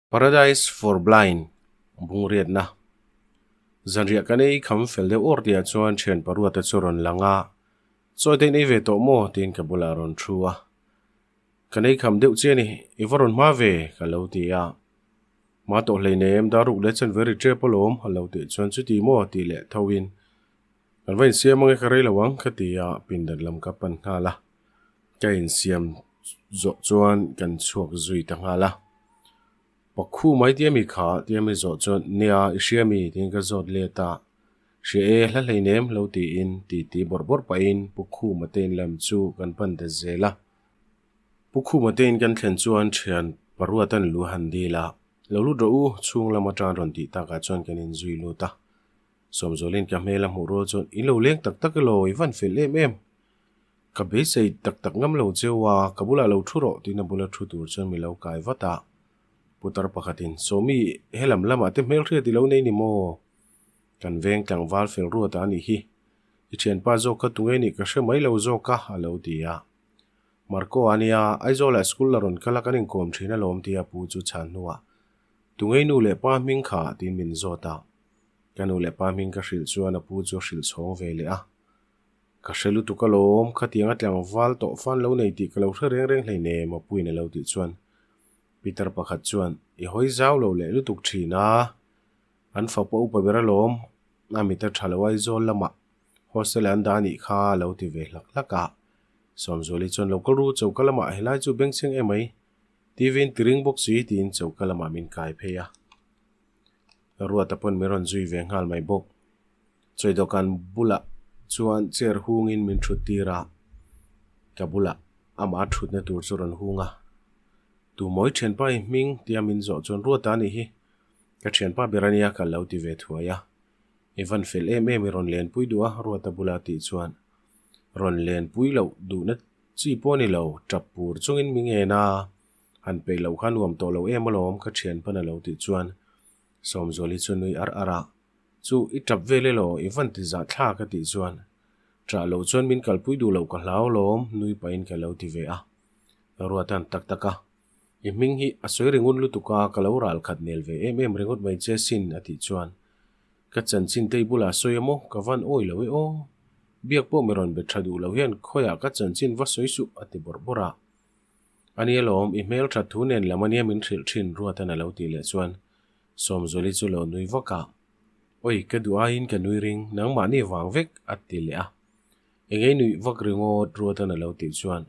Paradise for Blind bungriatna Zanriah kan ei kham fel deuh awr tihah chuan thian paruata chu rawn lang a, Chawi te in ei ve tawh maw? tiin ka bulah a rawn thu a. Kan ei kham deuh che a ni, i va rawn hma ve? ka lo ti a. Hma tawh hleinem, dar ruk leh chuan very trep alawm a lo tih chuan chuti maw? tih leh tho in kan va insiam ange ka rei lo ang ka ti a, pindan lam ka pan nghal a. Ka insiam zawh chuan kan chhuak zui ta nghal a. Pakhu mai tia mi kha tia mi zawh chuan nia i hria mi tiin ka zawt let a. Hria e hla hleinem lo tiin titi bawrh bawrh pahin Pu Khuma te in lam chu kan pan ta zel a. Pu Khuma te in kan thlen chuan thian paruat an lu han dil a. Lo lut rawh u chhung lam atan rawn tih takah chuan kan inzui lut a. Sawmzawlin ka hmel a hmuh rual chuan in lo leng tak tak elaw i van fel em em. Ka beisei tak tak ngam lo cheu a, ka bulah lo thu rawh tiin a bula thu tur chuan mi lo kai vat a. Putar pakhatin, Sawmi, helam lamah te hmelhriat i lo nei ni maw? Kan veng tlangval fel ruat a nih hi. I thianpa zawk kha tunge nih ka hre mai lo zawk a, a lo ti a. Marco a nia, Aizawlah school la rawn kal a kan inkawm thin alawm tia pu chu chhan hnuah, Tungei nu leh pa hming kha? tiin min zawt a. Ka nu leh pa hming ka hrilh chuan a pu chu a hrilh chhawng ve leh a. Ka hre lutuk alawm, khatiang a tlangval tawh fan lo nei tih ka lo hre reng reng hleinem a puiin a lo tih chuan Peter pakhat chuan i hawi zau lo leh lutuk thin a, an fapa upa ber alawm, a mit a tha lo Aizawl lamah hostel ah an dah anih kha a lo ti ve hlak hlak a. Sawmzuali chuan lo kal ru choka lamah helai chu bengchheng emai TV in ti ring bawk si tiin choka lamah min kai phei a. Ruata pawn min rawn zui ve nghal mai bawk. Chawi dawhkan bulah chuan chair hungin min thut tir a, ka bulah amah thutna tur chu rawn hung a. Tu mawi thianpa i hming tia min zawh chuan Ruata anih hi, ka thianpa ber ania ka lo ti ve thuai a. I van fel em em i rawn lenpui duh a Ruata bula tih chuan rawn lenpui loh duhna chi pawh a ni lo, tap pur chungin mi ngen a, han peih loh kha nuam tawh lo em alawm ka thianpan a lo tih chuan Sawmzuali chu nui ar ar a. Chu i tap vel elaw i van ti zah thla ka tih chuan Ṭah loh chuan min kalpui duh loh ka hlau alawm nui pahin ka lo ti ve a. Ruatan tak tak a, I hming hi a sawi ringut lutuk a ka lo ral khat nel ve em em ringawt mai che sin a tih chuan Ka chanchin te i bulah sawi a maw ka van awi lo e aw. Biak pawh mi rawn be ṭha duh lo hian khawiah ka chanchin va sawi suh a ti bawrh bawrh a. A nia lawm, i hmel ṭhat thu nen lam a nia min hrilh ṭhin Ruatan a lo tih leh chuan Sawmzuali chu lo nui vak a, Oi, ka duh aiin ka nui ring, nangmahni vang vek, a ti leh a. Engei nuih vak ringawt Ruatan a lo tih chuan,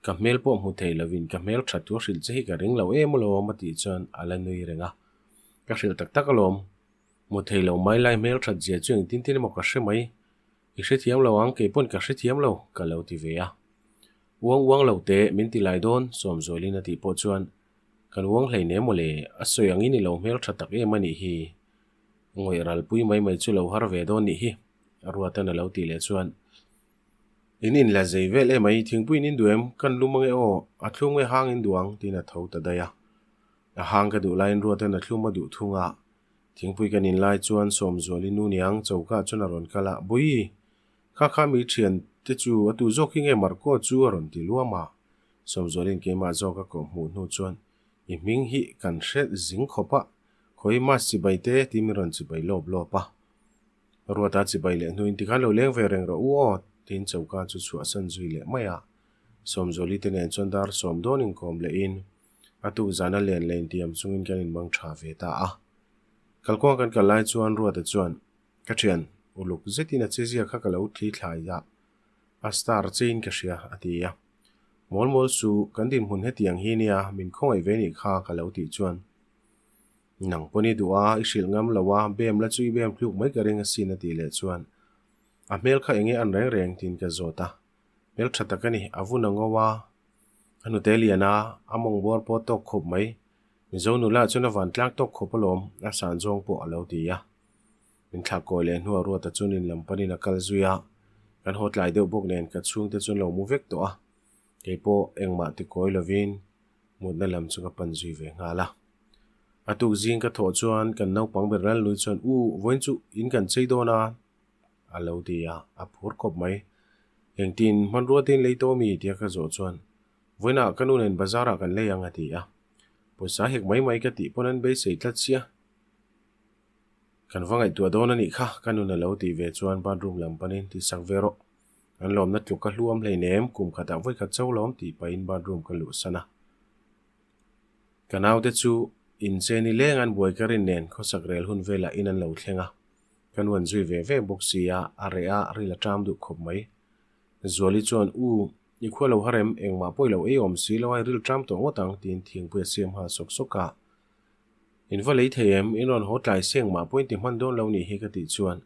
Ka hmel pawh hmu thei lovin ka hmel ṭhat thu hrilh che hi ka ring lo em alawm, a tih chuan a la nui reng a. Ka hrilh tak tak alawm, hmu thei lo mai lai hmel ṭhat zia chu engtin tin emaw ka hre mai, i hrethiam lo ang, kei pawn ka hrethiam lo, ka lo ti ve a. Uang uang lo teh, min ti lai dawn, Sawmzualin a tih pawh chuan Kan uang hlei ne maw le, a sawi angin i lo hmel tha tak em a nih hi. Ngawih ralpui mai mai chu lo har ve dawn nih hi, a ruatan a lo tih leh chuan. In in la zei vel em ai, thingpui in in duh em, kan lum ange aw, a thlum nge hang in duh ang, tiin a tho ta daih a. A hang ka duh laiin ruatan a thlum a duh thung a. Thingpui kan in lai chuan Sawmzuali nu niang choka chuan a rawn kal a, Bui! Kha kha mi thian te chu a tu zawk hi nge Marco chu a rawn ti luam a. Sawmzualin keimah zawk a kawh hmuh hnu chuan, I hming hi kan hre zing khawp a, khawi mas chibai te tiin min rawn chibai lawp lawp a. Ruata chibai leh hnuin tikhan lo leng ve reng rawh u aw tiin choka chu chhuahsan zui leh mai a. Sawmzuali te nen chuan dar sawm dawn inkawm lehin a tuk zana len leh intiam chungin kan inmang tha ve ta a. Kalkawng kan kal lai chuan Ruata chuan, Ka thian, uluk zetin a chezia kha ka lo thli thlai a, a star chein ka hria, a ti a. Mawl mawl chu kan dinhmun hetiang hi nia min khawngaih ve nih kha ka lo tih chuan, Nang pawn i duh a, i hrilh ngam lo a, bem la chu i bem tluk mai ka ring asin a tih leh chuan, A hmel kha enge an reng reng tiin ka zawt a. Hmel tha tak a ni, a vun a ngo a, a hnute lian a, a mawng buar pawh a tawk khawp mai. Mizo nula chuan a van tlang tawk khawp alawm, a san zawng pawh a lo ti a. Min thlak kawi leh hnuah Ruata chuan in lam panin a kal zui a, kan haw tlai deuh bawk nen ka chhungte chuan lo mu vek tawh a, kei pawh engmah ti kawi lovin mutna lam chu ka pan zui ve nghal a. A tuk zing ka thawh chuan kan naupang ber Lalnui chuan U, vawiin chu in kan chei dawn a a lo ti a, a phur khawp mai. Engtin hmanrua te in lei tawh mi? tia ka zawh chuan Vawiinah ka nu nen bazar ah kan lei ang a ti a. Pawisa hek mai mai ka tih pawn an beisei tlat sia. Kan va ngaihtuah dawn a nih kha, ka nun a lo tih ve chuan bathroom lam panin ti sak ve rawh. An lawmna tluk ka hluam hleinem, kum khatah vawikhat cho lawm tih pahin bathroom ka luhsan a. Ka naute chu inche ni leng an buai ka rin nen khawsak rel hun velah in an lo thleng a. Ka nu an zui ve ve bawk si a, a reh a, ril a ṭam duh khawp mai. Zuali chuan, U, i khua lo harem, engmah pawh i lo ei awm si lo a, i ril ṭam tawh ngawt ang, tiin thingpui a siam nghal sawk sawk a. In va lei thei em? In rawn haw tlai se engmah pawh in ti hman dawn lo nih hi ka tih chuan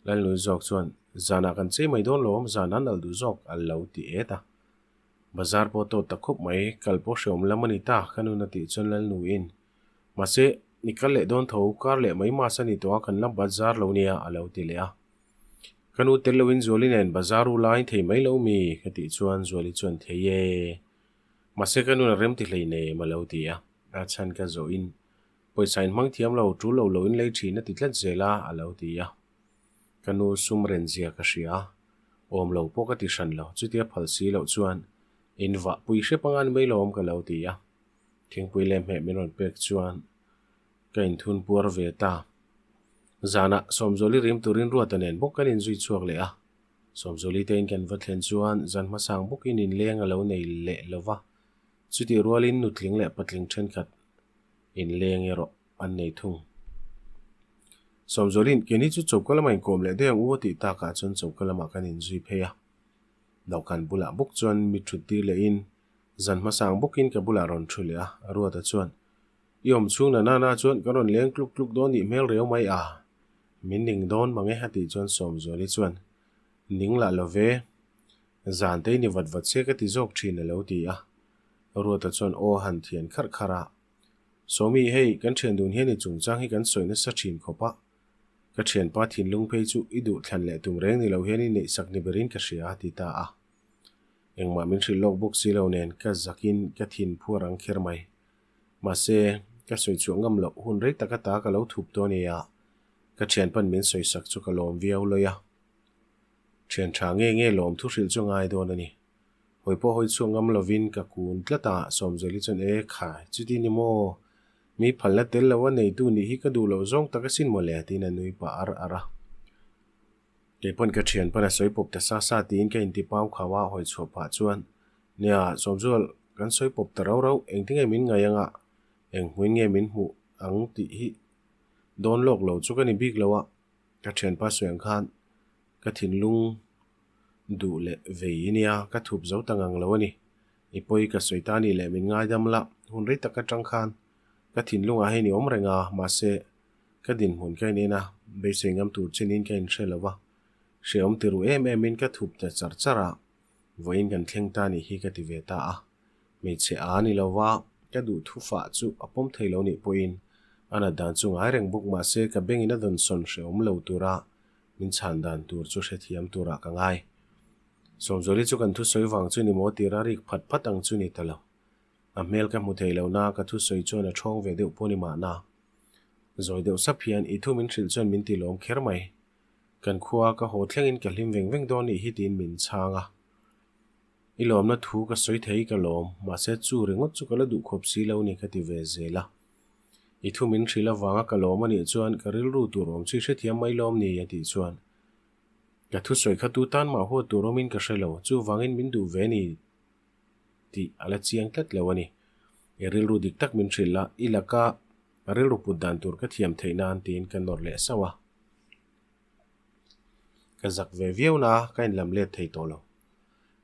Lalnui zawk chuan, Zanah kan chei mai dawn lo awm, zan an alh duh zawk a lo ti et a. Bazar pawh tawt ta khup mai, kal pawh hreawm lam a ni ta, ka nun a tih chuan Lalnuiin, Mahse, i kal leh dawn tho, kar leh mai mas a ni tawh a, kan la bazar lo nia a lo ti leh a. Ka nu tel loin Zuali nen bazar u lai thei mai lo mi? ka tih chuan Zuali chuan, Thei e. Mahse ka nun a rem ti hleinem a lo ti a, a chhan ka zawhin pawisa in hmang thiam lo, tul lo lo in lei thin a ti tlat zel a, a lo ti a. Ka nu sum ren zia ka hria a, awm lo pawh ka ti hran lo, chutia phal si loh chuan in vah pui hrep anga ni mai lawm ka lo ti a. Thingpui leh hmeh min rawn pek chuan ka inthun puar ve ta. Zanah Sawmzawli rim turin Ruata nen bawk kan inzui chhuak leh a. Sawmzawli tein kan va thlen chuan zan hmasang bawkin inleng a lo nei leh lo va, chutih rualin nutling leh patling thenkhat inleng erawh an nei thung. Sawmzawli'n, Keini chu choka lamah inkawm leh daih ang u a tih takah chuan choka lamah kan inzui phei a. Dawhkan bulah bawk chuan mi thut tir lehin zan hmasang bawkin ka bulah rawn thu leh a, Ruata chuan, I awm chhung na nana chuan kan rawn leng tluk tluk dawn nih hmel reu mai a. Min ning dawn mang e a tih chuan Sawmzuali chuan, Ning lah lo ve, zan te i ni vat vat se ka ti zawk thin a lo ti a. Ruata chuan aw han thian kharh kharh a, Sawmi hei kan thian dun hian i chungchang hi kan sawi nasa thin khawp a, ka thianpa thinlung phei chu i duh thlan leh tum reng ni lo hian i neihsak ni berin ka hria a ti ta a. Engmah min hrilh lawk bawk si lo nen ka zakin ka thin phuar ang kher mai. Mahse, ka sawi chhuah ngam loh hun rei tak ata ka lo thup dawn e a, ka thianpan min sawi sak chu ka lawm viau lawi a. Thian tha nge nge lawm thu hrilh chu ngai dawn a ni. Hawi pawh hawi chhuak ngam lovin ka kun tlat a, Sawmzeli chuan e khai, chuti ni maw? Mi phalna tel lo a neitu nih hi ka duh loh zawng tak asin mawle tiin a nui pah ar ar a. Kei pawn ka thian pawn a sawi pawp ta sa sa tiin ka inti pau khau a, hawi chhuah pah chuan, Nia, Sawmzual, kan sawi pawp ta rau rau, engtinge min ngaih anga, eng hmuin nge min hmuh ang tih hi dawn lawk lo chu ka ni bik lo a, ka thianpa sawi ang khan ka thinlung duh leh vei i nia, ka thup zo ta ngang lo a ni. I pawi ka sawi ta nih leh min ngaidam la, hun rei tak atang khan ka thinlungah hian i awm reng a, mahse, Ka dinhmun ka inen a, beisei ngam tur chenin ka inhre lo va, hrehawm ti ru em emin ka thup ta char char a, vawiin kan thleng ta nih hi ka ti ve ta a. Hmeichhe a ni lo va, ka duh thu fah chu a pawm thei lo nih pawhin a nat dan chu ngai reng bawk mahse ka bengin a dawnsawn hrehawm lo tura min chhan dan tur chu hrethiam turah ka ngai. Sawmzuali chu kan thusawi vang chu ni maw tira rik phat phat ang chu ni ta lo. A hmel ka hmu thei lo na ka thusawi chuan a ṭhawng ve deuh pawh ni mahna. Zawi deuh sap hian i thu min hrilh chuan min ti lawm kher mai. Kan khua ka haw thlengin ka hlim veng veng dawn nih hi tiin min chhang a. I lawmna thu ka sawi thei ka lawm, mahse chu ringawt chu ka la duh khawp si lo ni ka ti ve zel a. I thu min hrilh avanga ka lawm anih chuan ka rilru tur awm chu i hrethiam mai lawm ni a tih chuan ka thusawi kha tu tan mah huat tur awmin ka hre lo, chuvangin min duh ve ni. Tih a la chiang tlat lo a ni. I rilru dik tak min hrilh a, i laka rilru put dan tur ka thiam theih nan tiin ka nawr leh sauh a. Ka zak ve viau na a, ka inlam let thei tawh lo.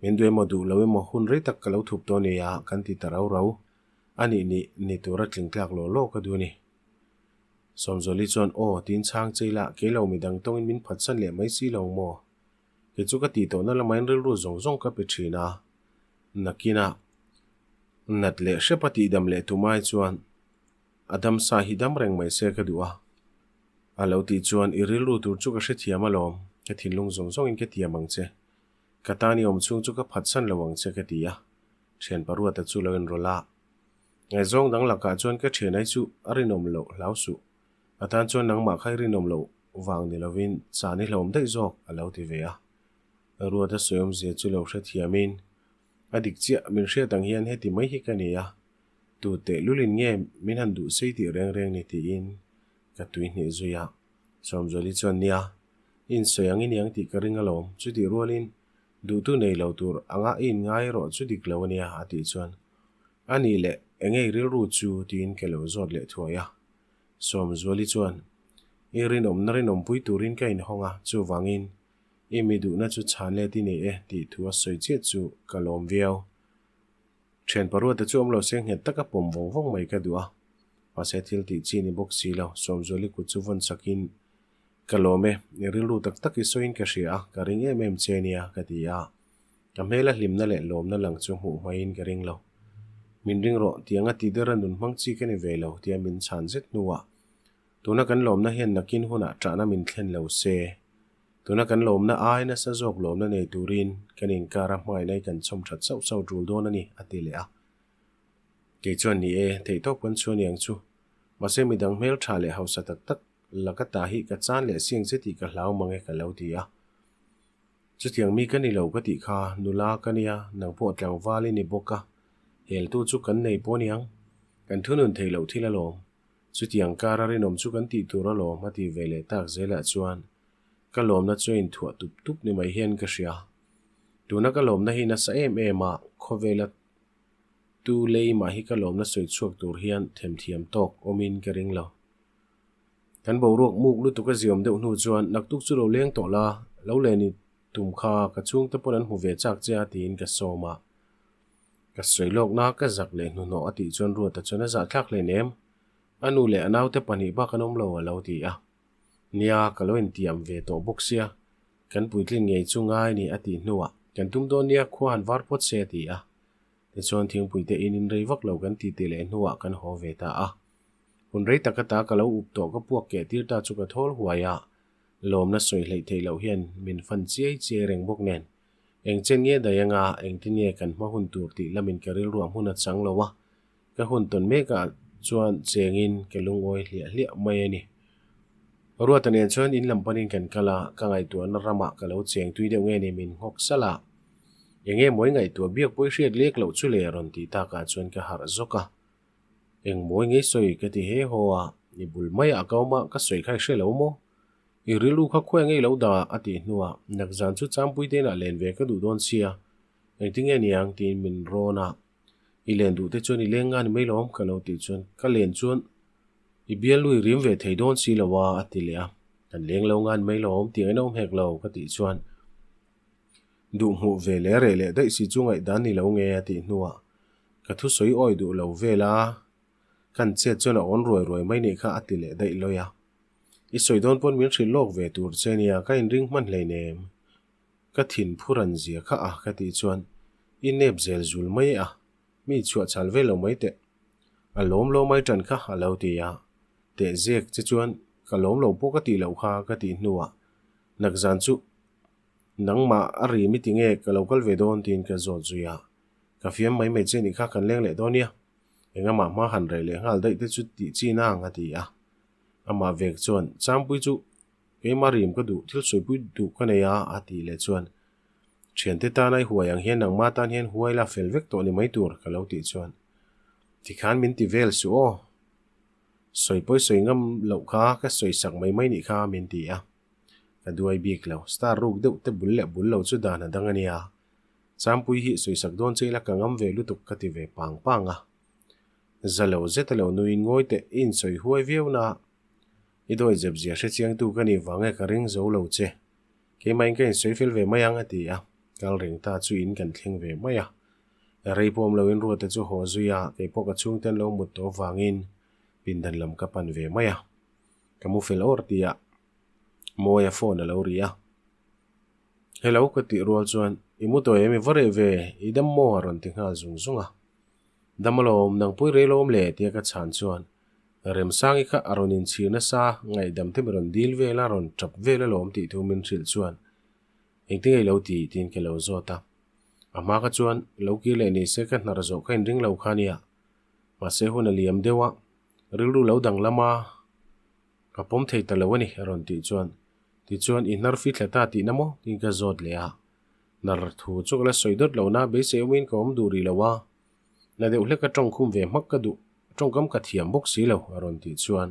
Min duh emaw duh lo emaw hun rei tak ka lo thup tawh nia kan ti ta rau rau. A nih nih ni tura tling tlak law law ka duh a ni. Sawmzawli chuan aw tiin chhang chei la, kei lo midang tawngin min phatsan leh mai si lo maw? Kei chu ka tih tawhna lamain rilru zawng zawng ka pe thin a, nakinah nat leh hrep a tihdam leh tumai chuan a damsa hi dam reng mai se ka duh a. A lo tih chuan i rilru tur chu ka hrethiam alawm, ka thinlung zawng zawngin ka tiam ang che. Ka tan i awm chhung chu ka phatsan lo ang che ka ti a, thian Paruata chu lo inrawlh a. Ngaihzawng dang lakah chuan ka thian ai chu a rinawm loh hlau suh. A tan chuan nangmah kha i rinawm loh vang ni lovin chan i hlawm daih zawk a lo ti ve a. Ruata sawiawmzia chu lo hrethiamin, A dik chiah, min hriat ang hian heti mai hi ka ni a. Tu tehlulin nge min han duh sei tih reng reng ni tiin ka tui hnih zui a. Sawmzuali chuan nia, i insawi ang i niang tih ka ring alawm, chutih rualin duhtu nei lo tur anga i inngai erawh chu dik lo ania a tih chuan a nih leh enge i rilru chu tiin ka lo zawt leh thuai a. Sawmzuali chuan i rinawmna rinawmpui turin ka inhawng a, chuvangin i mi duhna chu chhan let i nei e tih thu a sawi chiah chu ka lawm viau. Thian paruate chu awm lo se nghet taka pawm vawng vawng mai ka duh a, mahse thil tih chi ni bawk si lo, Sawmzuali kut chu vawn sakin, Ka lawm e, i rilru tak tak i sawiin ka hria a, ka ring em em che nia, ka ti a. Ka hmela hlimna leh lawmna lang chu hmuh hmaiin ka ring lo. Min ring rawh, tianga ti dera nun hmang chi ka ni ve lo, tia min chhan zet hnuah, Tuna kan lawmna hian nakin hunah ṭahna min thlen lo se, Tuna kan lawmna ai nasa zawk lawmna nei turin kan inkar a hmangaihna hi kan chhawm that sauh sauh tul dawn a ni, a ti leh a. Kei chuan ni e, theihtawp kan chhuah niang chu. Mahse midang hmel tha leh hausa tak tak laka ta hi ka chan leh siang che tih ka hlau mang e ka lo ti a. Chutiang mi ka ni lo ka tih kha nula ka nia, nang pawh tlangval i ni bawk a, heltu chu kan nei pawh niang. Kan thunun theih loh thil alawm. Chutiang kara rinawm chu kan tih tur alawm a ti ve leh tak zelah chuan ka lawmna chu a inthuah tup tup ni mai hian ka hria. Tuna ka lawmna hi nasa em em a, khawvela tu lei mah hi ka lawmna sawi chhuak tur hian themthiam tawk awmin ka ring lo. Kan boruak muk lutuk a ziawm deuh hnu chuan naktuk chu lo leng tawh la, lo len i tum kha ka chhungte pawn an hmu ve chak che a tiin ka sawm a. Ka sawi lawkna ka zak leh hnuhnawh a tih chuan Ruata chuan a zahthlak hlein em? A nu leh a naute pahnih bak an awm lo a lo ti a. Nia, ka lo intiam ve tawh bawk sia, kan puitlin ngei chu ngai ni a tih hnuah kan tum dawn nia khua han var phawt se a ti a. Tichuan thingpuite in in rei vak lo kan ti tih leh hnuah kan haw ve ta a. Hun rei tak ata ka lo up tawh ka puak keh tir ta chu ka thawl huai a, lawmna sawi hleih theih loh hian min fan chiai chiai reng bawk nen. Eng chen nge daih anga engtin nge kan hma hun tur tih lamin ka rilruah hmun a chang lo a, ka hun tawn mekah chuan chengin ka lungawi hliah hliah mai a ni. Ruata nen chuan in lam panin kan kal a, ka ngaihtuahna ramah ka lo cheng tui deuh nge ni min nghawk salh a. Eng nge mawi ngaihtuah biak pawh i hriat lek loh chu le rawn tih takah chuan ka harh zawk a. Eng mawi ngei sawi ka ti he haw a, i bul maiah ka awm a, ka sawi kha i hre lo maw? I rilru kha khuai ngei lo dah a tih hnuah nakzan chu Changpui te inah len ve ka duh dawn sia, engtinge niang tiin min rawn a, i len duh te chuan i leng nga ni mai lawm ka lo tih chuan ka len chuan i bialnu i rim ve thei dawn si lo a a ti leh a, kan leng lo nga ni mai lawm tih angin a awm hek lo ka tih chuan duh hmuh ve leh reh leh daih si chu ngaihdan ni lo nge a tih hnuah ka thusawi awi duh lo vel a, kan chet chuan a awn ruai ruai mai nih kha a ti leh daih lawi a. I sawi dawn pawn min hrilh lawk ve tur che nia, ka inring hman hleinem. Ka thin phuran zia kha a ka tih chuan i nep zel zul mai a, mi chhuah chhal ve lo mai teh. A lawm lo mai tan kha a lo ti a, teh zek che chuan ka lawm lo pawh ka tih loh kha ka tih hnuah nakzan chu nangmah a ri mi tinge ka lo kal ve dawn tiin ka zawt zui a, ka fiam mai mai che nih kha kan leng leh dawn nia, engamah hma han reh leh nghal daih te chu tih chi nang a ti a. Amah vek chuan, Changpui chu keimah rim ka duh, thil sawipui duh ka nei a, a tih leh chuan, Thiante tana i huai ang hian nangmah tan hian huai la fel vek tawh ni mai tur, ka lo tih chuan, Tikhan min ti vel suh aw, sawi pawi sawi ngam loh kha ka sawi sak mai mai nih kha, min ti a. Ka duai bik lo, star ruk deuh te bul leh bul lo chu dan a dang a nia. Changpui hi sawi sak dawn che ila ka ngam ve lutuk ka ti ve pang pang a. Za lo zet a lo nuin ngawi teh i insawi huai viau na. I dawi zep zia hre chiangtu ka nih vang e ka ring zo lo che. Keimahin ka insawi fel ve mai ang a ti a, kal reng ta chu in kan thleng ve mai a. Rei pawm loin Ruata chu haw zui a, keipawh ka chhungte an lo mut tawh vangin pindan lam ka pan ve mai a. Ka mu fel awr ti a, Mawia phone a lo ri a. Hello ka tih rual chuan i mu tawh em i va reh ve, i dam maw a rawn ti nghal zung zung a. Dam alawm, nang pui rei lawm le tia ka chhan chuan Remsangi kha a rawn inchhir nasa, ngaihdam te mi rawn dil vel a, rawn tap vel alawm tih thu min hrilh chuan engtin nge i lo ti tiin ka lo zawt a. A hma kha chuan lo kir leh ni se ka hnar zawh ka inring lo kha nia. Mahse hun a liam deuh a, rilru lo danglam a, ka pawm thei ta lo a ni a rawn tih chuan tichuan i hnar fithla ta tihna maw tiin ka zawt leh a. Hnar thu chu ka la sawi dawt lo na, beisei awmin ka awm duh rih lo a. Na deuh hlek a tawngkhum ve hmak ka duh, tawngkam ka thiam bawk si lo, a rawn tih chuan.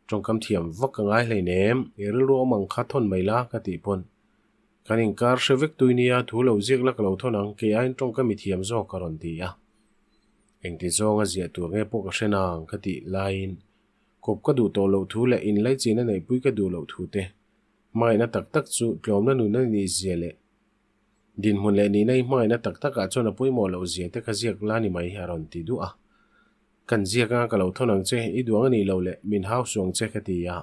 Tawngkam thiam vak ka ngai hleinem, i rilru awm ang kha thawn mai la, ka tih pawn. Kan inkar hre vek tui nia, thu lo ziak la ka lo thawn ang, kei aiin tawngkam i thiam zawk, a rawn ti a. Engti zawnga ziah tur nge pawh ka hre nang, ka tih laiin kawp ka duh tawh loh thu leh inlaichin a neihpui ka duh loh thu te, hmangaihna tak tak chu tlawmna nun a nih zia leh Dinhmun leh nihna i hmangaihna tak takah chuan a pawimawh loh zia te ka ziak la ni mai, a rawn ti duh a. Kan ziak anga ka lo thawn ang che, i duang a nih loh leh min hau suh ang che ka ti a.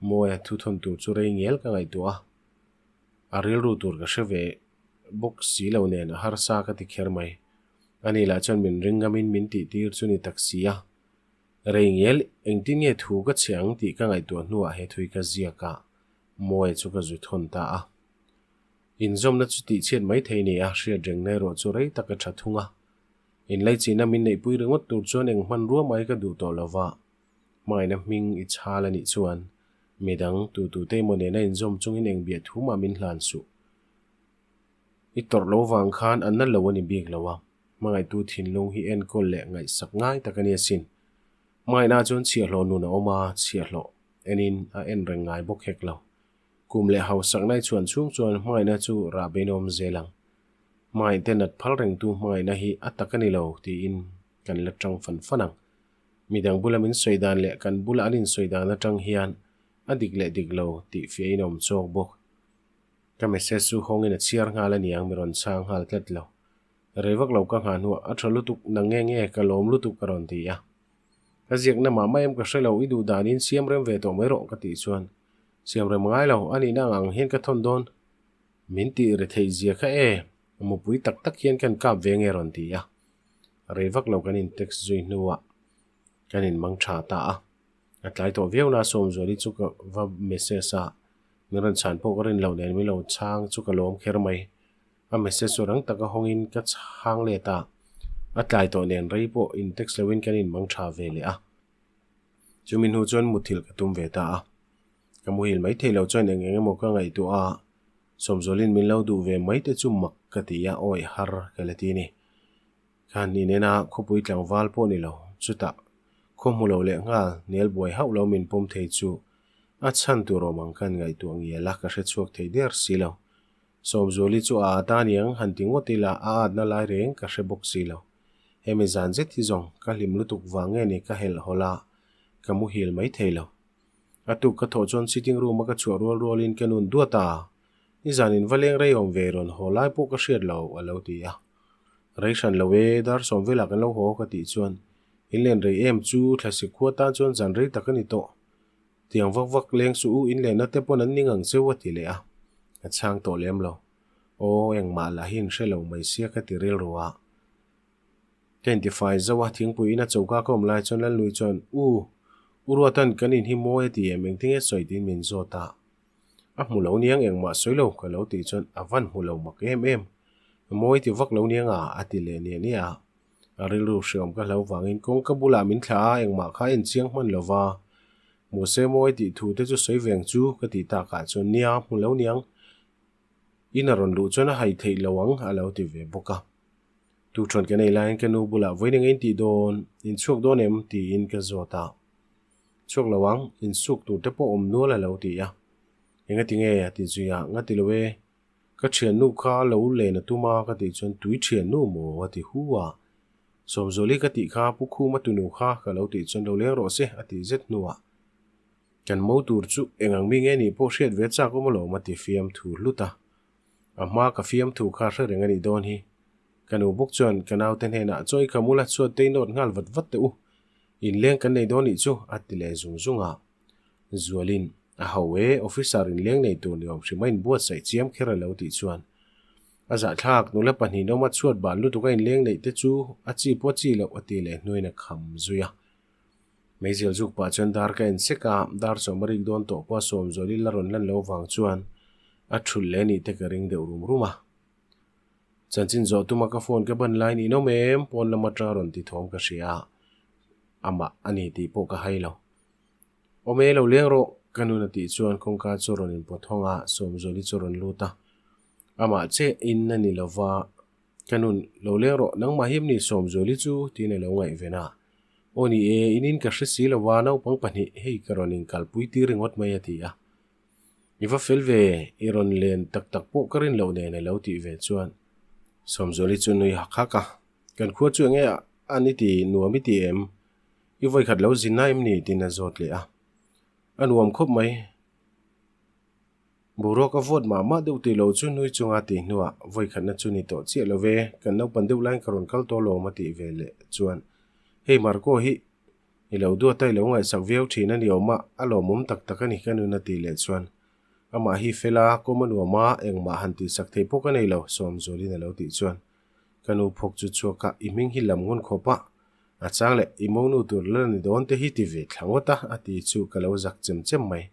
Mawia thu thawn tur chu rei ngial ka ngaihtuah a. A rilru tur ka hre ve bawk si lo nen a harsa ka ti kher mai. Ani lah chuan min ring ngamin min tih tir chu ni tak si a. Rei ngial engtin nge thu ka chhe ang tih ka ngaihtuah hnuah he thui ka ziak a, Mawia chu ka zu thawn ta a. Inzawmna chu tihchhiat mai thei ni a, hriat rengna erawh chu rei tak a tha thung a. Inlaichinna min neihpui ringawt tur chuan eng hmanrua mai ka duh tawh lo va. Hmangaihna hming i chhal a nih chuan midang tutute emaw nena inzawm chungin eng biah thu mah min hlan suh. I tawrh lo vang khan an na lo a ni bik lo a, hmangaihtu thinlung hi enkawl leh ngaihsak ngai tak a ni asin. Hmangaihna chuan chhiahhlawh nun a awm a, chhiahhlawh enin a en reng ngai bawk hek lo. Kum leh hausakna i chhuan chhung chuan hmangaihna chu rah beinawm zel ang. Hmangaihte nat phal rengtu hmangaihna hi a tak a ni lo tiin kan la tang fan fan ang. Midang bula min sawi dan leh kan bula an insawi dan atang hian a dik leh dik lo tih fiahin a awm chawk bawk. Ka message chu hawngin a chhiar nghal a niang mi rawn chhang nghal tlat lo. Rei vak lo ka nghah hnuah a tha lutuk nang nge nge ka lawm lutuk a rawn ti a. Ka ziakna mah mai em ka hre lo i duh danin siam rem ve tawh mai rawh ka tih chuan siam rem ngai lo a nihna ang ang hian ka thawn dawn. Min tih ri theih zia kha e, mupui tak tak hian kan kap ve nge rawn ti a. Rei vak lo kan in text zui hnuah kan in mang tha ta a. A tlai tawh viau na Sawmzuali chu ka va message a, min rawn chhan pawh ka rin lo nen min lo chhang chu ka lawm kher mai. A message chu rang taka hawngin ka chhang let a, a tlai tawh nen rei pawh in text loin kan in mang tha ve leh a. Chumi hnu chuan muthilh ka tum ve ta a. Ka muhil mai thei lo chuan eng eng emaw ka ngaihtuah a, Sawmzualin min lo duh ve mai te chu mak ka ti a, awi har ka la ti ni. Khan inena khawpui tlangval pawh ni lo, chutah khaw hmu lo leh nghal nel buai hauh lo min pawm thei chu a chhan tur awm ang khan ngaihtuah ngial a ka hre chhuak thei der si lo. Sawmzuali chu a at a niang han ti ngawt ila a atna lai reng ka hre bawk si lo. Hemi zan zet hi zawng ka hlim lutuk vang nge ni ka helh hawlh a, ka muhil mai thei lo. A tuk ka thawh chuan sitting room a ka chhuah rual rualin ka nun duat a, nizan in va leng rei awm ve rawn haw lai pawh ka hriat lo a lo ti a. Rei hran lo e, dar sawm velah kan lo haw ka tih chuan in len rei em chu thlasik khua tan chuan zan rei tak a ni tawh. Tiang vak vak leng suh u in lenna te pawn an ning ang cheu a ti leh a, a chhang tawh lem lo. Aw engmah lah hi in hre lo mai sia ka ti rilru a. Ka intifai zauh a, thingpui ina choka ka awm lai chuan Lalnui chuan, U, U Ruatan kan in hi mawi a ti em, engtinge sawi tiin min zawt a. A hmu lo niang engmah sawi lo ka lo tih chuan a van hmu lo mak em em. Mawi ti vak lo niang a, a ti leh niah niah a. A rilru hreawm ka hlo vangin kawngka bulah min thlah a, engmah kha a inchiang hman lo va. Hmuh se mawi tih thu te chu sawi veng chu ka tih takah chuan nia hmu lo niang. In a rawn luh chuan a hai theih lo ang a lo ti ve bawk a. Tuṭhuan kan ei laiin ka nu bulah vawiin eng intih dawn, inchhuak dawn em? tiin ka zawt a. Chhuak lo ang, insuk tur te pawh awm nual a lo ti a. Engati nge? a ti zui a, Ngati lo e, ka thiannu kha lo len a tum a ka tih chuan tui thiannu maw? a ti hu a. Sawmzuali ka tih kha Pu Khuma tunu kha ka lo tih chuan lo leng rawh se a tih zet hnuah kan mo tur chu eng ang mi nge nih pawh hriat ve chak awm alawm a ti fiam thu hlut a. A hma ka fiam thu kha hre reng a nih dawn hi. Ka nu bawk chuan ka naute hnenah chaw i kham ula chhuat te i nawt nghal vat vat teh u. Inleng kan nei dawn nih chu a ti leh zung zung a. Zualin, A ho e, officer inleng nei tur ni awm hrim a inbuatsaih chiam kher a lo tih chuan a zahthlak nula pahnihin awma chhuat ban lutuk a inleng neih te chu a chi pawh a chi loh a ti leh hnuaiin a kham zui a. Meizial zuk pah chuan dar ka en sek a, dar sawm a rik dawn tawh pawh a sawm zualin la rawn lan lo vang chuan a thulh leh nih te ka ring deuh rum rum a. Chanchin zawh tuma ka phone ka ban laiin in awm em? Pawn lam atanga rawn ti thawm ka hria a, amah a ni tih pawh ka hai lo. Awm e lo leng rawh ka nun a tih chuan kawngka chu rawn inpawt hawng a, Sawmzuali chu rawn lut a. Amah che in a ni lova. Ka nun, lo leng rawh, nangmah hi em ni Sawmzuali chu? tiin a lo ngaihven a. Aw ni e, in in ka hre si lo a, naupang pahnih hei ka rawn inkalpui tir ringawt mai a ti a. I va fel ve, i rawn len tak tak pawh ka rin loh nen a lo tih ve chuan Sawmzuali chu nui hak hak a. Kan khua chu enge a ni ti nuam i ti em? I vawikhat lo zin na em ni? tiin a zawt leh a. A nuam khawp mai. Boruak a vawt mah mah deuh tih lo chu nui chunga tih hnuah vawikhatna chu ni tawh chiah lo ve, kan naupan deuh laiin ka rawn kal tawh lawm a tih ve leh chuan hei Marco hi i lo duat a i lo ngaihsak viau thin a ni awm a, a lawmawm tak tak a ni ka nun a tih leh chuan amah hi fel a, kawm a nuam a, engmah han tihsak thei pawh ka nei lo Sawmzualin a lo tih chuan ka nu phawk chu chhuak a, i hming hi lam ngun khawp a, a chang leh i monu tur la ni dawn te hi ti ve thla ngawt a a ti chu ka lo zak chem chem mai.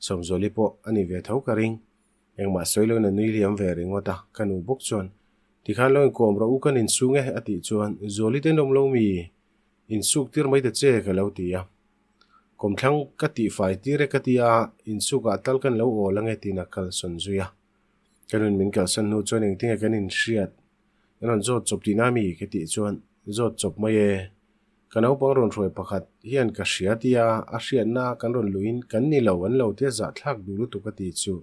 Sawmzuali pawh a ni ve tho ka ring. Engmah sawi loin a nui liam ve ringawt a, ka nu bawk chuan, Tikhan lo inkawm rawh u kan insung e a tih chuan, Zuali te nawm lo mi? Insuk tir mai ta che ka lo ti a. Kawmthlang ka tihfai tir e ka ti a, insukah tal kan lo awl ange tiin a kalsawn zui a. Ka nun min kalsan hnu chuan engtinge kan inhriat? An rawn zawt chawp tihna mi? Ka tih chuan, Zawt chawp mai e. Ka naupang rawn hruai pakhat hian ka hria tia a hriatna kan rawn luhin kan ni lo an lo tia zahthlak duh lutuk a ti chu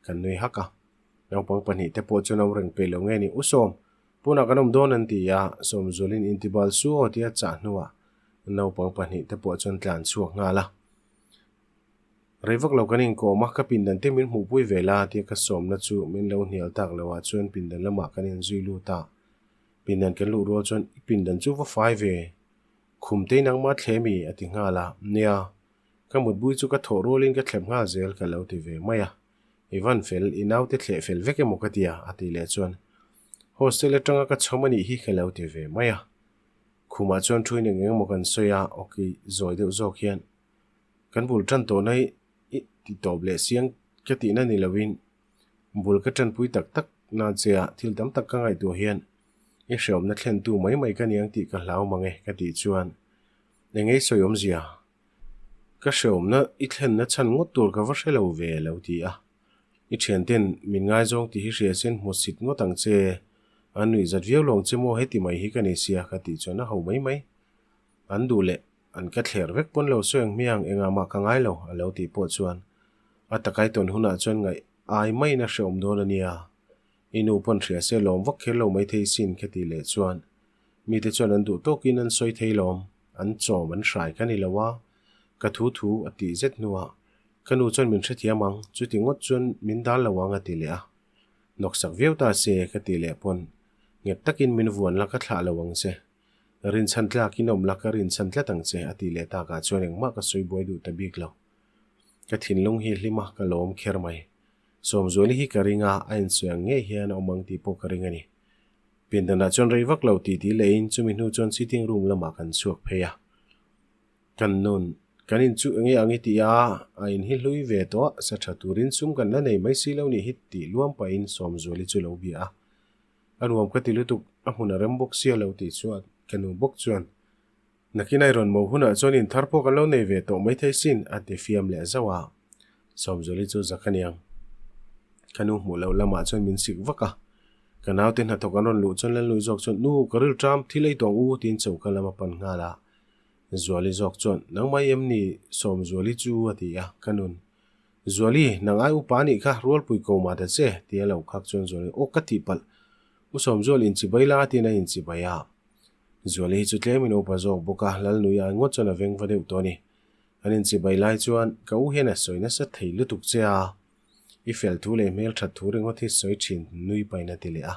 kan nui hak a. Naupang pahnihte pawh chuan awm reng peih lo nge ni u Sawm, punah kan awm dawn an ti a, Sawmzualin intibal su aw tia chah hnuah naupang pahnihte pawh chuan tlan chhuak nghal a. Rei vak lo kan inkawm a, ka pindan te min hmuhpui ve la tia ka sawmna chu min lo hnial tak lo ah chuan pindan lamah kan inzui lut a. Pindan kan luh rual chuan i pindan chu va fai ve, Khumtei nangmah thle mi? a ti nghal a, Nia, ka mutbui chu ka thawh rualin ka thlep nghal zel ka lo ti ve mai a, I van fel, i naute thleh fel vek emaw ka tia? a ti leh chuan Hostel atanga ka chhawm a nih hi ka lo ti ve mai a. Khumah chuan thuin eng eng emaw kan sawi a, awki zawi deuh zawk hian kan bul tan tawhna hi i ti tawp leh siang ka tihna ni loin Bul ka tanpui tak tak na che a, thil tam tak ka ngaihtuah hian i hreawmna thlentu mai mai ka niang tih ka hlau mang e ka tih chuan engei sawi awmzia ka hreawmna i thlenna chhan ngawt tur ka va hre lo ve a lo ti a. I thianten min ngaizawng tih hi hria sen hmu sit ngawt ang che, an nuih zat viau lo ang che maw heti mai hi ka ni sia ka tih chuan a ho mai mai. An duh leh an ka thler vek pawn lo sawi ang hmiang engah mah ka ngai lo a lo tih pawh chuan A takai tawn hunah chuan ngaih ai maiin a hrehawm dawn a nia. I nu pawn hria se lawm vak kher lo mai thei sin ka tih leh chuan mite chuan an duh tawkin an sawi thei lawm, an chawm an hrai ka ni lo a, ka thu thu a tih zet hnuah ka nu chuan min hrethiam ang, chuti ngawt chuan min dal lo ang a ti leh a. Nawksak viau ta se ka tih leh pawn nghet takin min vuan la ka thlah lo ang che. Rinchhan tlakin awm la ka rinchhan tlat ang che a tih leh takah chuan engmah ka sawi buai duh ta bik lo. Ka thinlung hi hlim a, ka lawm kher mai. Sawmzuali hi ka ring a, a insawi ang ngei hian a awm ang tih pawh ka ring a ni. Pindanah chuan rei vak lo titi lehin chumi hnu chuan sitting room lamah kan chhuak phei a. Kan nun, kan in chu enge ang i tih a, a in hi hlui ve tawh a, sa tha turin sum kan la nei mai si lo nih hi tih luam pahin Sawmzuali chu lo bia a. A nuam ka ti lutuk, a hmun a rem bawk sia lo tih chuan ka nu bawk chuan Nakin ai rawn mo hunah chuan in thar pawh kan lo nei ve tawh mai thei sin, a ti fiam leh zauh a. Sawmzuali chu zak a niang. Ka nu hmuh loh lamah chuan min sik vak a. Ka naute hnathawk an rawn luh chuan Lalnui zawk chuan, Nu, ka ril ṭam, thil ei tawng u, tiin choka lam a pan nghal a. Zuali zawk chuan, Nangmah i em ni Sawmzuali chu? a ti a. Ka nun, Zuali, nang ai upa anih kha, rualpui ko mah ta che, ti a lo khak chuan Zuali, Aw, ka tihpalh. U Sawmzual inchibai la, tiin a inchibai a. Zuali hi chu tlemin upa zawk bawk a, Lalnui ai ngawt chuan a veng va deuh tawh a ni. An inchibai lai chuan ka u hian a sawi nasa thei lutuk che a, i fel thu leh hmel that thu ringawt hi sawi thin nui pahin a ti leh a.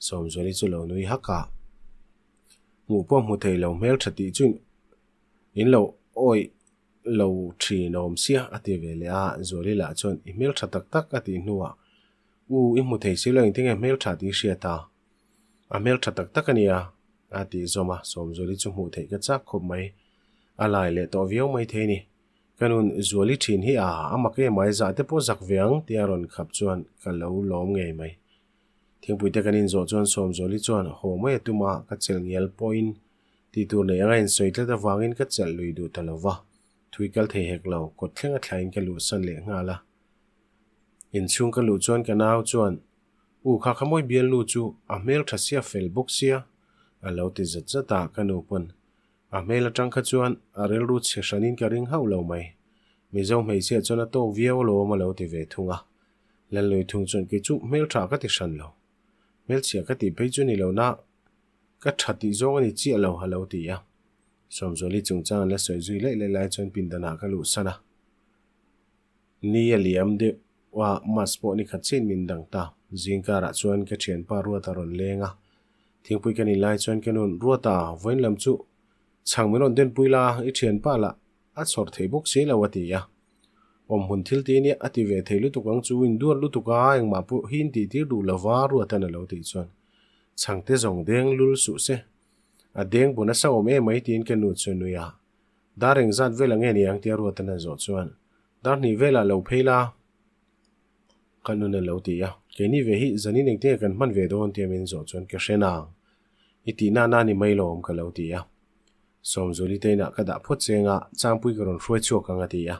Sawmzuali chu lo nui hak a, Hmuh pawh hmu thei lo hmel tha tih chu in lo awih lo thin a awm sia a ti ve leh a, Zuali lah chuan i hmel tha tak tak a tih hnuah U i hmu thei si lo engtin nge hmel tha tih i hriat a? A hmel tha tak tak a nia, a tih zawm a, Sawmzuali chu hmuh theih ka chak khawp mai. A lai leh tawh viau mai thei a ni. Ka nun Zuali thin hi a, a mak em ai, zah te pawh zak ve ang tia rawn khap chuan ka lo lawm ngei mai. Thingpui te kan inzawh chuan Sawmzuali chuan haw mai a tum a, ka chelh ngial pawhin tih tur nei anga insawi tlat avangin ka chelh lui duh ta lo va, thui kal thei hek lo, kawt thleng a thlain ka luhsan leh nghal a. Inchhung ka luh chuan ka nau chuan. U kha kha mawi bialnu chu a hmel tha sia fel bawk sia a lo ti zat zat a ka nu pawn a hmel atang kha chuan a rilru chhe hranin ka ring hauh lo mai. Mizo hmeichhia chuan a tawk viau alawm a lo ti ve thung a. Lalnui thung chuan kei chu hmel tha ka ti hran lo. Hmelchhia ka tih phei chu ni lo na ka tha tih zawng a ni chiah lo a lo ti a. Sawmzuali chungchang an la sawi zui laih laih lai chuan pindanah ka luhsan a. Ni a liam deuh a, mas pawh ni khat chin min dang ta. Zing karah chuan ka thianpa Ruata rawn leng a. Thingpui ka nih lai chuan ka nun, Ruata, vawiin lam chu chhang min rawn denpui la, i thianpa lah a chhawr thei bawk si lo a ti a. Awm hmun thil ti nia a ti ve thei lutuk ang chu, induat lutuk a, engmah pawh hi in tih tir duh lova Ruatan a lo tih chuan chhangte zawng deng lul suh se. A deng bu nasa awm em mai tiin ka nu chu nui a. Dar engzat vel ang nge ni ang tia Ruatan a zawh chuan dar hnih velah lo phei la ka nun a lo ti a. Keini ve hi zanin engtin nge kan hman ve dawn tia min zawh chuan ka hre nang. I tih na na ni mai lawm ka lo ti a. Sawmzuli te inah ka dah phawt cheng a, Changpui ka rawn hruai chhuak ang a ti a.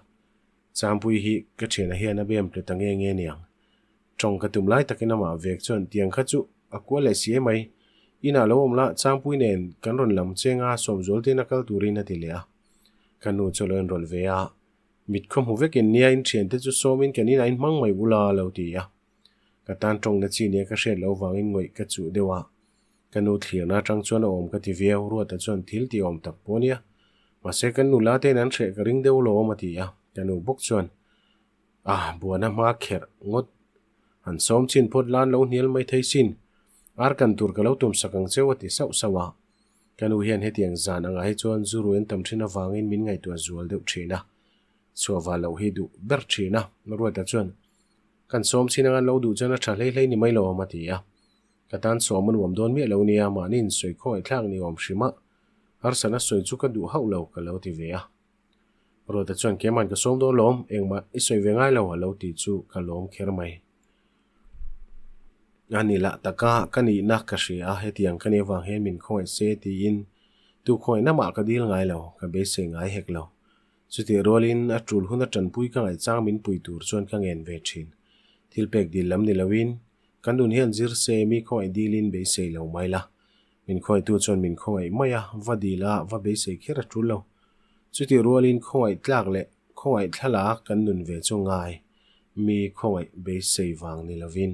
Changpui hi ka thiana hian a bem tle ta nge nge niang. Tawng ka tum lai takin amah vek chuan tiang kha chu a kual leh si emai. Inah lo awm la, Changpui nen kan rawn lam cheng a, Sawmzual te ina kal turin a ti leh a. Ka nu chu a lo enrawlh ve a, Mit khaw hmu vekin nia in thiante chu sawmin kan inah in hmang mai ula a lo ti a. Ka tan tawngna chi nia ka hriat loh vangin ngawih ka chuh deuh a. Ka nu thlirna atang chuan a awm ka ti viau, Ruata chuan thil ti awm tak pawh nia. Mahse kan nula te'n an hreh ka ring deuh lawm a ti a, ka nu bawk chuan Ah, buana hma kherh ngawt han sawm chin phawt lan lo hnial mai thei sin. Ar kan tur ka lo tum sak ang cheu a ti sauh sauh a. Ka nu hian hetiang zan angah hi chuan zu ruin tam thin avangin min ngaihtuah zual deuh thin a. Chhuahva loh hi duh ber thin a, Ruata chuan Kan sawm chin anga lo duh chuan a tha hlei hlei ni mai lo awm a ti a. Ka tan sawm a nuam dawn miah lo nia, mahni insawi khawngaihthlak ni awm hrim a, harsatna sawi chu ka duh hauh lo ka lo ti ve a. Ruata chuan Keiman ka sawm dawn lawm, engmah i sawi ve ngai lo a lo ti chu ka lawm kher mai. A ni lah taka ka nihna ka hria a, hetiang ka nih avang hian min khawngaih se tiin tu khawngaihna mah ka dil ngai lo, ka beisei ngai hek lo. Chutih rualin a tul huna tanpui ka ngaihchang min pui tur chuan ka ngen ve thin. Thil pek dil lam ni loin kan nun hian zir se mi khawngaih dilin beisei lo mai la. Min khawngaihtu chuan min khawngaih mai a, va dil a, va beisei kher a tul lo. Chutih rualin khawngaih tlak leh khawngaih thlalak kan nun ve chu ngai mi khawngaih beisei vang ni lovin.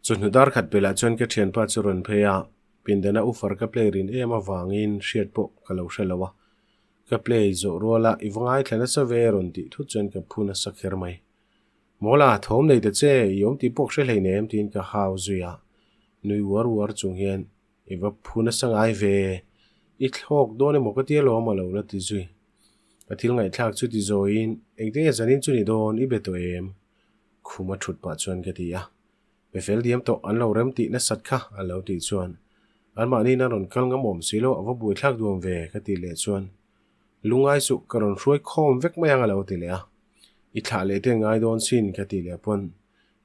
Chawhnu dar khat pelah chuan ka thianpa chu rawn phei a, pindana ufar ka play rin em avangin hriat pawh ka lo hre lo a. Ka play zawh ruala i va ngaithla nasa ve rawn tih thut chuan ka phu nasa kher mai. Mawla, thawm nei ta che, i awm tih pawh hre hleinem tiin ka hau zui a. Nui uar uar chung hian i va phu nasa ngai ve, i thlawk dawn emaw ka tia lawm a lo la ti zui. Ka thil ngaihthlak chu ti zawiin engtin nge zanin chu ni dawn i be tawh em? Khum a thut pah chuan ka ti a, Pe fel diam tawh an lo rem tih nasat kha a lo tih chuan anmahniin an rawn kal ngam awm si lo a va buaithlak duam ve ka tih leh chuan lungai suh ka rawn hruai khawm vek mai ang a lo ti leh a, I thlah leh te ngai dawn sin ka tih leh pawn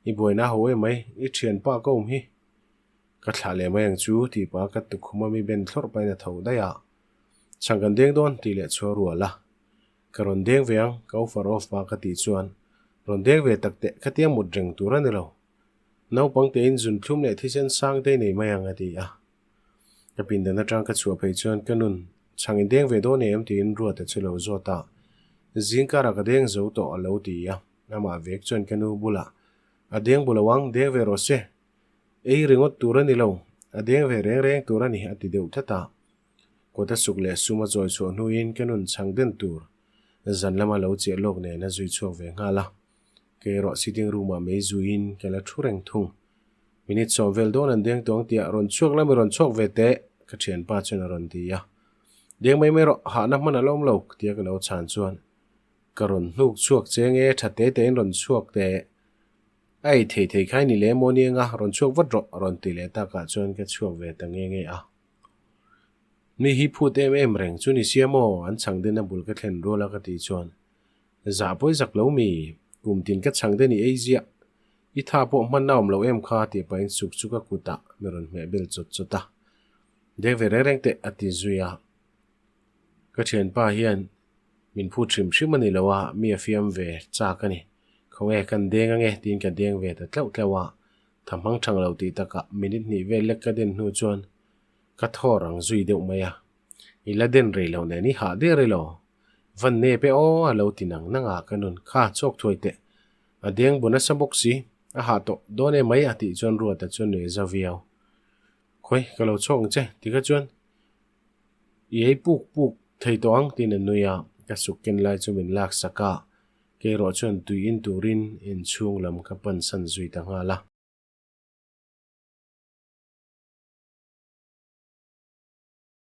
i buaina ho em mai i thianpa ka awm hi ka thlah leh mai ang chu tih pah ka tukhum a mi ben thlawrh pahin a tho daih a, chhang kan deng dawn tih leh chhuah rual a. Ka rawn deng ve ang, ka offer off pa ka tih chuan rawn deng ve tak teh khatia mut reng tur a ni lo. Naupang tein zun thlum leh thisen sang te nei mai ang a ti a. Ka pindan atang ka chhuah phei chuan ka nun chhang in deng ve dawn em tiin Ruata chu lo zawt a, zingkarah ka deng zo tawh a lo ti a, amah vek chuan ka nu bulah a deng bu lo ang, deng ve rawh se, ei ringawt tur a ni lo, a deng ve reng reng tur a ni a ti deuh tlat a. Kawta suk leh sum a chawi chhuah hnuin ka nun chhang den tur zan lama lo chiah lawk nen a zui chhuak ve nghal a. Kei erawh sitting room ah mei zuiin ka la thu reng thung. Minute sawm vel dawn an deng tuang tiah rawn chhuak la mi rawn chhuak ve teh ka thianpa chuan a rawn ti a. Deng mai mai rawh hahna hman a lawm lo tia ka lo chhan chuan ka rawn hnuk chhuak che nge tha te tein rawn chhuak teh. A ei thei thei khai ni leh maw niang a rawn chhuak vat rawh a rawn ti leh takah chuan ka chhuak ve ta nge nge a. Mi hi phut em em reng chu ni sia maw an chhang den a bul ka thlen rual a ka tih chuan zah pawi zak lo mi kum tin ka chhang den i ei ziah i tha pawh hman a awm lo em kha tih pahin suk chu ka kutah mi rawn hmeh bel chawt chawt a deng ve reng reng teh a ti zui a ka thianpa hian min phut hrim hrim a ni lo a mi a fiam ve chak a ni. Khawnge kan deng ange tiin ka deng ve ta tleuh tleuh a, tha hmang thang lo tih takah minute hnih vel lek ka den hnu chuan ka thaw rang zui deuh mai a. I la den rei lo nen i hah der ilo? Van nep e aw a lo ti nang nang a ka nun kha chawk thuai teh. A deng bu nasa bawk si, a hah tawh dawn e mai a tih chuan Ruata chuan nui a za viau. Khawi ka lo chhuak ang che ti kha chuan i ei puk puk thei tawh ang tiin a nui a, ka suk ken lai chu min lak sak a, kei erawh chuan tui in turin inchhung lam ka pan san zui ta nghal a.